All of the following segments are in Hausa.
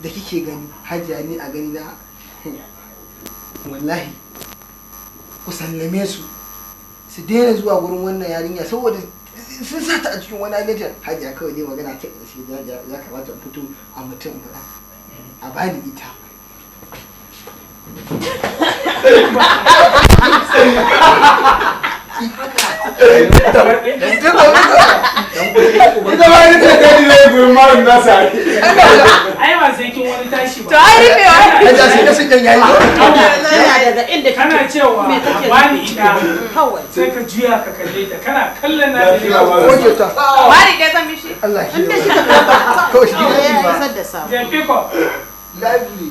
Da kike gani Hajiya, ni a gani na, wallahi ku sallame su, su daina zuwa gurin wannan yarinya, saboda sun sa ta a cikin wani halittar. Hajiya, kawai dai magana ta ƙarshe, ya kamata in fito a mutum faɗa, a bani ita. Ita ma ita ce ta ne gurin malam nasa. Ai ba sai kin wani tashi ba. To ai rufewa. Hajiya, sai ka sun yayi. Yana daga inda kike. Kana cewa Me a take bani ita. Kawai. Sai ka juya ka kalle ta, kana kallon na ta. Lafiya ba. Oke ta. Wari ɗaya zan mishi. Allah shi Inda kika karba. Kawai shi Kawai ne ya ba. isar da sako. Then pick up. Lively.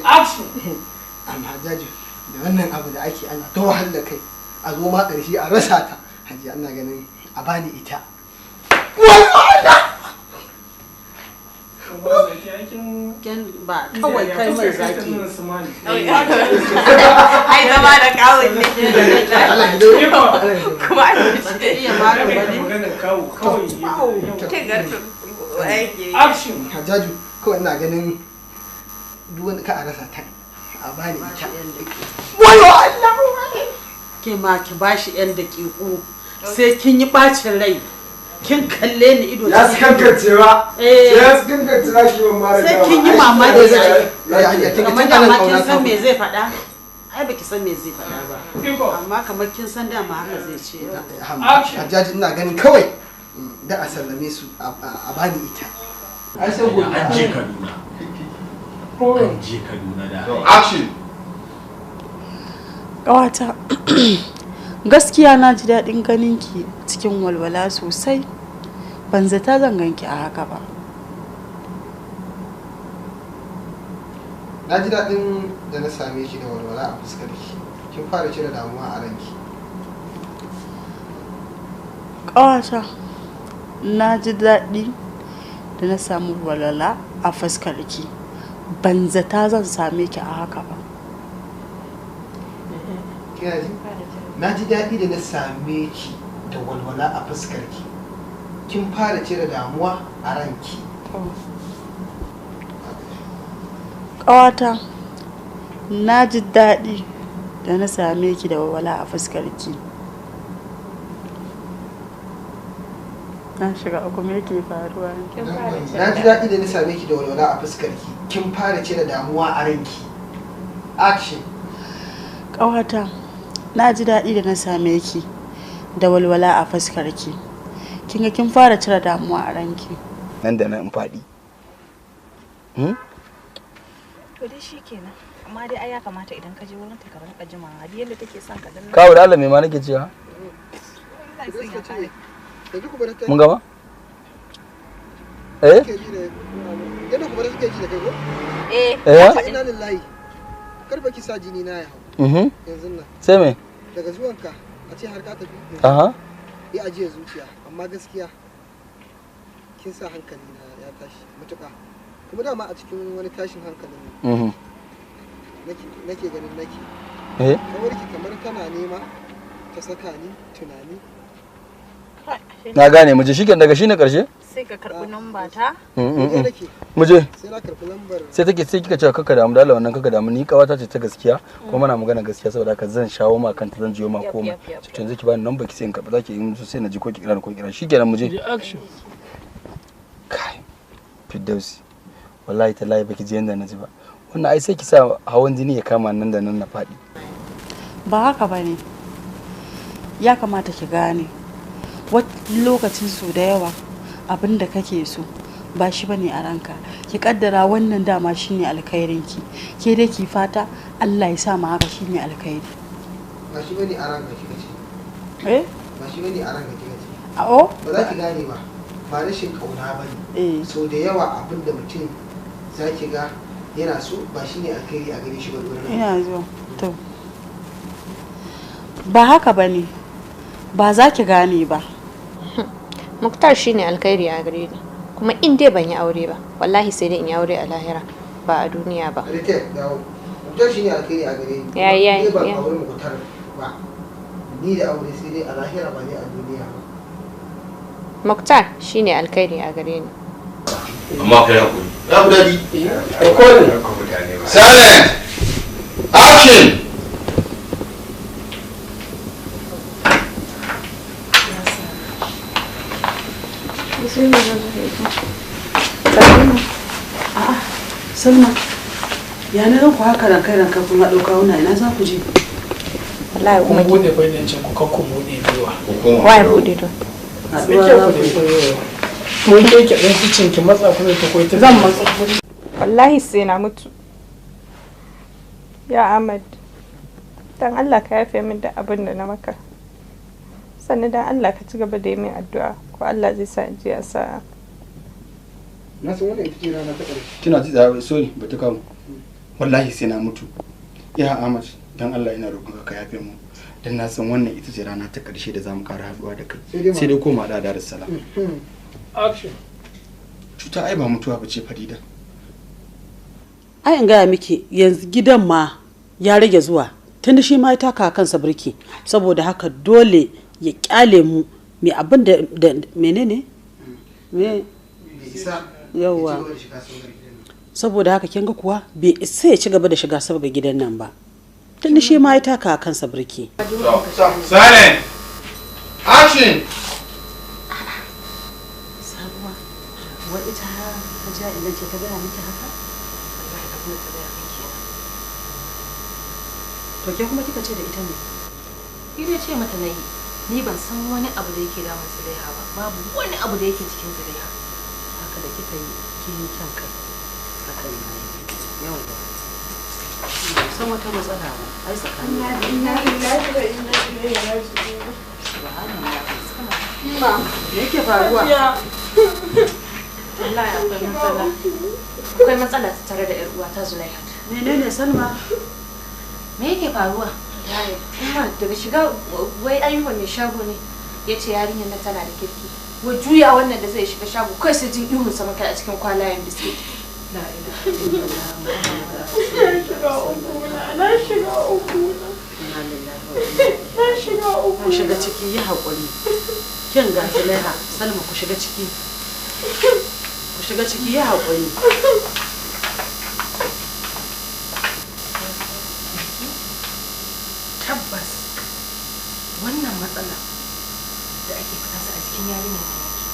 Action. Amma Hajjaju, da wannan abu da ake ana ta wahal da kai, a zo ma ƙarshe a rasa ta. Hajiya, ina ganin a bani ita. Ken ba kawai kai mai zaki. Ai zama da kawun ne. Allah ya dawo. Pick up. Kuma Ba ta iya marin ba ne. Maganar kawo kawai. kin garfi aiki. Action. Hajjaju, kawai ina ganin duk wanda ka a rasa ta, a bani ita. Wayo Allah! Ke ma ki bashi yan daƙiƙu, sai kin yi bacin rai. Kin kalle ni ido Ya cikin su kankance ba. Eh. Ya su kankance za ki yi malam. Sai kin yi mamaki. Hajiya, kin ga Kamar tun anan dama ƙauna kin ta san me fito. zai faɗa? Ai baki san me zai faɗa ba. Pick up. Amma kamar kin san dama haka zai ce. Action. Hajjaju, ina ganin kawai da a sallame su, a bani ita. Ai sai gobe. An je Kaduna. An je Kaduna da. Action. Ƙawata, gaskiya na ji daɗin ganinki cikin walwala sosai. Ban zata zan ganki a haka ba. Na ji daɗin da na same ki da walwala a fuskar ki. Kin fara cire damuwa a ranki. Ƙawata, na ji daɗi da na samu walwala a fuskarki. Ban zata zan same ki a haka ba. Kina ji? Na ji daɗi da na same ki da walwala a fuskar ki. Kin fara cire damuwa a ranki. Ƙawata, na ji daɗi da na same ki da walwala a fuskarki. Na shiga uku, me yake faruwa ne? Na ji daɗi da na same ki da walwala a fuskar ki. Kin fara cire damuwa a ranki. Action. Ƙawata, na ji daɗi da na same ki da walwala a fuskarki. Kin ga kin fara cire damuwa a ranki. Nan da nan in faɗi. To dai shikenan. Amma dai ai ya kamata idan ka je wurin ta ka rinka jimawa duk yadda take son ka danna. Kawo da Allah, me ma nake cewa? Yanzu ku bar ta. Mun gama? Eh? Suke ji da yadda ku bar suke ji da kai ko? Eh. Eh? Ina lillahi. Kar ba ki sa jini na ya hau. Yanzu nan. Sai me? Daga zuwanka a ce har ka tafi. Aha. Yi ajiyar zuciya, amma gaskiya kin sa hankali na ya tashi matuƙa. Kuma dama a cikin wani tashin hankalin ne nake ganin nake. Eh? Kamar ki kamar tana nema ta saka ni tunani. Na gane, mu je shikenan, daga shine karshe? Sai ka karbi namba ta. Sai nake. Mu je. Sai na karɓi lambar. Sai take sai kika cewa kaka damu da Allah, wannan kaka damu, ni kawata ce ta gaskiya kuma muna magana gaskiya, saboda haka zan shawo ma kanta, zan jiyo ma Yap, komai. yap, yap. To yanzu ki bani number ki, sai in karɓa, zaki yi musu, sai na ji ko ki kira ni ko ki kira. Shikenan, mu je. Action. Kai. Firdausi. Wallahi tallahi baki ji yanda na ji ba. Wannan ai sai ki sa hawan jini ya kama nan da nan na faɗi. Ba haka ba ne. Ya kamata ki gane. Wani lokacin su da yawa abin da kake so ba shi bane a ranka. Ki kaddara wannan dama shine alkhairinki. Ke dai ki fata Allah ya sa ma haka shine alkhairi. Ba shi bane a ranka kika ce. Eh? Ba shi bane a ranka kika ce. A'o? Ba za ki gane ba. Ba rashin kauna ba ne. Eh. Sau da yawa abin da mutum za ki ga yana so ba shi ne alkhairi a gare shi ba dole. Ina zuwa. To. Ba haka ba ne. Ba za ki gane ba. Muktar shine alkhairi a gare ni. Kuma in dai ban yi aure ba, wallahi sai dai in yi aure a lahira ba a duniya ba. Rike dawo. Muktar shi ne alkhairi a gare ni. Ya, ya, Ni ban ya. aure Muktar ba. Ni da aure sai dai a lahira, ba dai a duniya ba. Muktar shine alkhairi a gare ni. Amma kai hakuri. Ya fi daɗi. Recording. Silent. Action. Salma, ya na ku haka rankai rankai kun haɗo kawuna ina za ku je? Wallahi Kun bude kwaidancin ku kan ku bude biyuwa. Waye bude to? Sai ke ku dai koyo. Mun ke ki dan kicin ki matsa ku ta koyi ta. Zan matsa. Wallahi sai na mutu. Ya Ahmad, dan Allah ka yafe min da abin da na maka. Sannan dan Allah ka ci gaba da yi min addu'a ko Allah zai sa in je a sa'a. Na san wannan ita ce rana ta ƙarshe. Kina ji da sorry ba ta kawo. Wallahi sai na mutu. Ya Ahmad, dan Allah ina roƙon ka yafe mu. Dan na san wannan ita ce rana ta ƙarshe da zamu ƙara haɗuwa da kai. Sai dai koma da Dar es Salaam. Action. Cuta ai ba mutuwa bace Farida. Ai in gaya miki yanzu gidan ma ya rage zuwa tunda shi ma ya taka kansa birki saboda haka dole ya kyale mu mai abin da menene me yawa saboda haka kin ga kuwa bai isa ya ci gaba da shiga sabga gidan nan ba tunda shi ma ya taka kansa birki. Silent. Action. Sabuwa wa ita Hajiya idan ce ta gaya miki haka? Wallahi abin da ta gaya min kenan. To ke kuma kika ce da ita ne? Ni dai ce mata nayi. Ni ban san wani abu da yake damun Zulaiha ba. Babu wani abu da yake cikin Zulaiha. Haka da kika yi kin yi kyan kai. Haka ne. Yawwa. Ban san wata matsala ba. Ai tsakanin. Inna lillahi wa inna ilaihi raji'un. Subhanallah. Ma. Me yake faruwa? Wallahi akwai matsala. Akwai matsala tare da ƴar uwata Zulaiha. Menene Salma? Me yake faruwa? Kuma daga shiga wai ayyukan mai shago ne ya ce yarinyar nan tana da kirki. Wai juya wannan da zai shiga shago kai sai jin ihun sama kai a cikin kwalayen biskit. La ilaha illallah. Na shiga uku na, na shiga uku na. Na shiga uku. Ku shiga ciki yi haƙuri. Kin ga Zulaiha, Salma ku shiga ciki. Ku shiga ciki yi haƙuri. Tabbas wannan matsala da ake faɗansa a jikin yarinyar nan yake.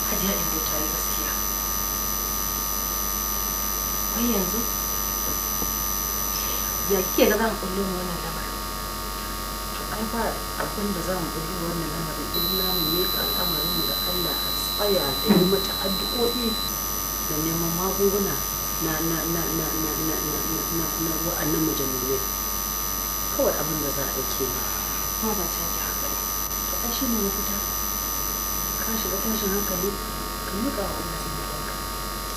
Hajiya Indo ta yi gaskiya. Wai yanzu ya kike ga za mu kullo mu wannan lamarin? To ai ba abin da za mu kullo wannan lamarin illa mu miƙa al'amarin mu ga Allah a tsaya da yi mata addu'o'i da neman magunguna na na na na na na na na na wa'annan mujallai. Kawai abin da za a yi kenan. Kuma zancen ki haka ne. To ai shi ne mafita. Ka shiga tashin hankali ka miƙa wa Allah lamarinka.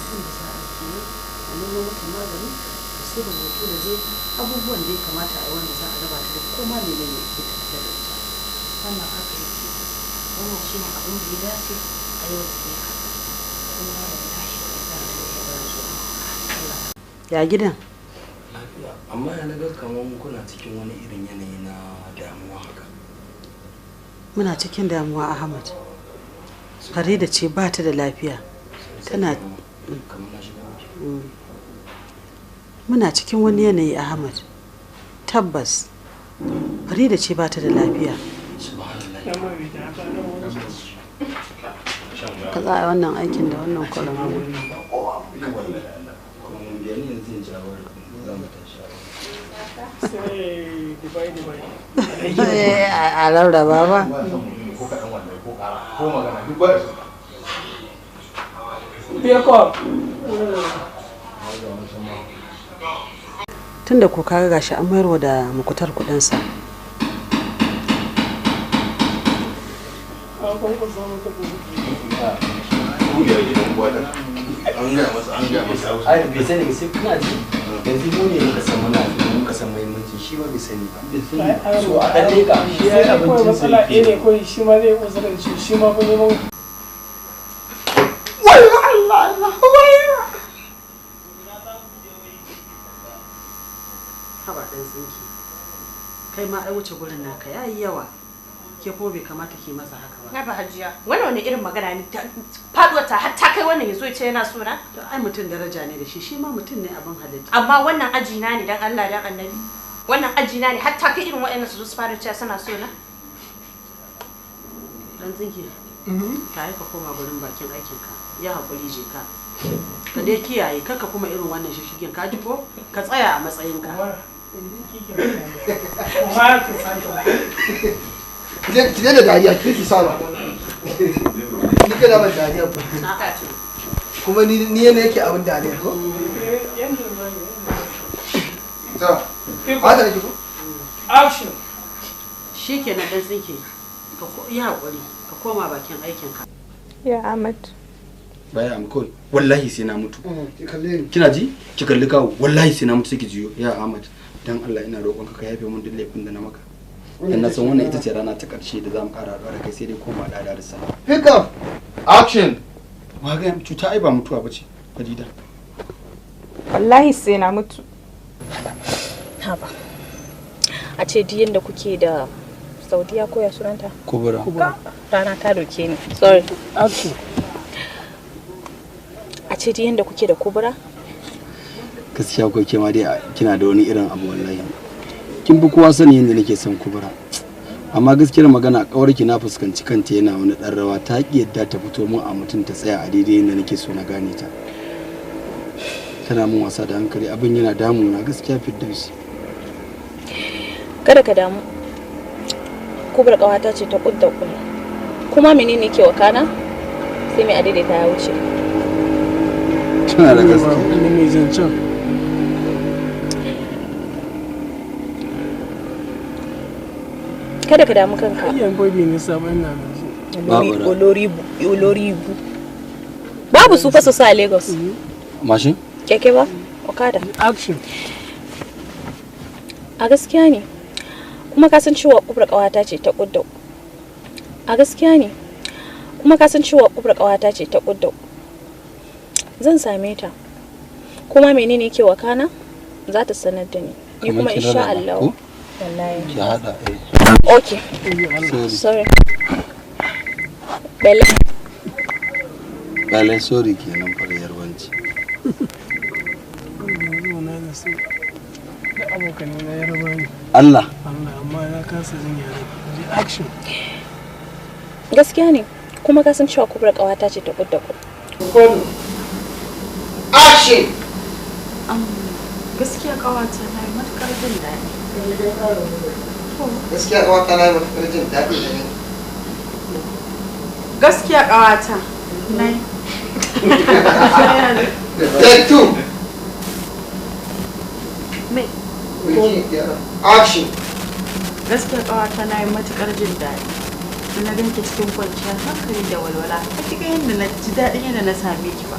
Abin da za a yi kenan a nemo mata magani da su rubutu da dai abubuwan da ya kamata a yi wanda za a raba ta da koma menene yake tattare da ita. Wannan haka yake. Wannan shi ne abin da ya dace a yi wa Zulaiha. Inna lillahi wa inna ilaihi raji'un. Ya gidan? Lafiya. Amma ya naga kamar kuna cikin wani irin yanayi na damuwa haka. Muna cikin damuwa Ahmad. Farida ce ba ta da lafiya. Tana Kamar na shiga miki. Muna cikin wani yanayi Ahmad. Tabbas Farida ce ba ta da lafiya. Ka za a yi wannan aikin da wannan kwalamai. Sai dubai dubai. A rarraba ba. Pick up. Tunda ko kaga gashi an mayarwa da mukutar kuɗinsa. An kwankwasa mata buhu. Ai bai sani ba sai kuna ji. Yanzu mu ne muka san muna muka san muhimmanci shi ba bai sani ba. So a dan leka Shi ya kawai matsala ɗaya ne kawai shi ma zai uzurin shi shi ma fa neman Wai Allah Allah wai. Haba ɗan tsinki. Kai ma ai wuce gurin naka yayi yawa. Ke kuma bai kamata ki masa haka ba. Na ba hajiya, wannan wani irin magana ne, faduwa ta har ta kai wannan yazo ya ce yana so na? To ai mutum daraja ne da shi, shi ma mutum ne abin halitta. Amma wannan aji na ne dan Allah dan Annabi. Wannan aji na ne har ta kai irin waɗannan su zo su fara cewa suna so na? Dan tsinke. Ka yi ka koma gurin bakin aikinka. Ya haƙuri je ka. Ka dai kiyaye kaka kuma irin wannan shishigin ka ji ko? Ka tsaya a matsayinka. Ki daina dariya, ki ki saba. Ni kana ban dariya ba. Kuma ni yana yake abin dariya ko? To, haka nake ko? Action. Shikenan dan tsinke. Ka yi haƙuri, ka koma bakin aikinka. Ya Ahmad. Baya am kawai wallahi sai na mutu. Kina ji? Ki kalli kawo wallahi sai na mutu sai ki jiyo. Ya Ahmad, dan Allah ina roƙonka ka yafe mun duk laifin da na maka. Dan na san wannan ita ce rana ta ƙarshe da zamu ƙara haɗuwa da kai sai dai koma da da sama. Pick up. Action. Wa ga cuta ai ba mutuwa bace, Fadida. Wallahi sai na mutu. Haba. A ce duk yanda kuke da Saudiya ko ya sunanta? Kubura. Rana ta doke ni. Sorry. Action. A ce duk yanda kuke da Kubura? Gaskiya ko ke ma dai kina da wani irin abu wallahi. Kin bi kowa sani yanda nake son Kubura. Amma gaskiyar magana kawarki na fuskanci kanta yana wani dan rawa, ta ki yadda ta fito mun a mutum ta tsaya a daidai yanda nake so na gane ta. Tana mun wasa da hankali, abin yana damuna gaskiya Firdausi. Kada ka damu. Kubra kawata ce ta kudda kula. Kuma menene ke wakana? Sai mai adaidaita ya wuce. Tana da gaskiya. Ni mai zancen. Kada ka damu kanka. Yan gobe ne sabon na Oloribu, Oloribu. Babu su fa sosai a Lagos. Mashin? Keke ba? Okada. Action. A gaskiya ne. Kuma ka san cewa Kubra kawata ce ta kudda. A gaskiya ne. Kuma ka san cewa Kubra kawata ce ta kudda. Zan same ta. Kuma menene yake wakana? Za ta sanar da ni. Ni kuma insha Allah. Wallahi. Ki hada eh. Okay. Sorry. Bele. Bele sorry kenan fara yarbanci. Allah. Allah amma na kasa jin yare. Action. Gaskiya ne. Kuma ka san cewa Kubra kawata ce ta kudda ku. Action. Gaskiya kawata na yi matukar jin daɗi. Gaskiya kawata na yi matukar jin daɗi da ni. Gaskiya kawata na yi. Take two. Me. Action. Gaskiya kawata na yi matukar jin daɗi. Na ganki cikin kwanciyar hankali da walwala. Hakika yadda na ji daɗin yadda na same ki ba.